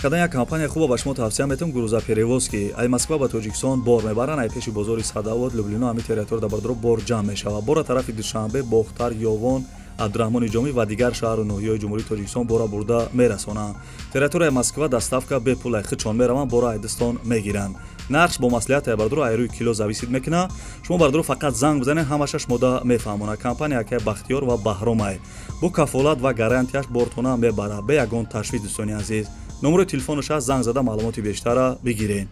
Кадан як компания хуба ба шумо тавсия метавам, грузоперевозки. Ай Москва ба Тоҷикистон бор мебаранд, ай пеши бозори Садовод, Люблино, ҳами территория бародаро бор ҷамъ мешавад. Бора тарафи Душанбе, Бохтар, Ёвон, Абдураҳмони Ҷомӣ ва дигар шаҳру ноҳияҳои Ҷумҳурии Тоҷикистон бора бурда мерасонанд. Территорияи Москва доставка бепул, ай худшон мераванд, бора айдистон мегиранд. Нархш бо маслиҳат, ай бародаро, ай рӯи кило зависит мекунад. Шумо, бародаро, фақат занг бизанед, ҳамаша шумода мефаҳмонад. Компания акай Бахтиёр ва Баҳромай, бо кафолат ва гарантияш бортона мебарад бе ягон ташвиш. Дӯстони азиз, номерои телефонаш аст, занг зада маълумоти бештара бигиред.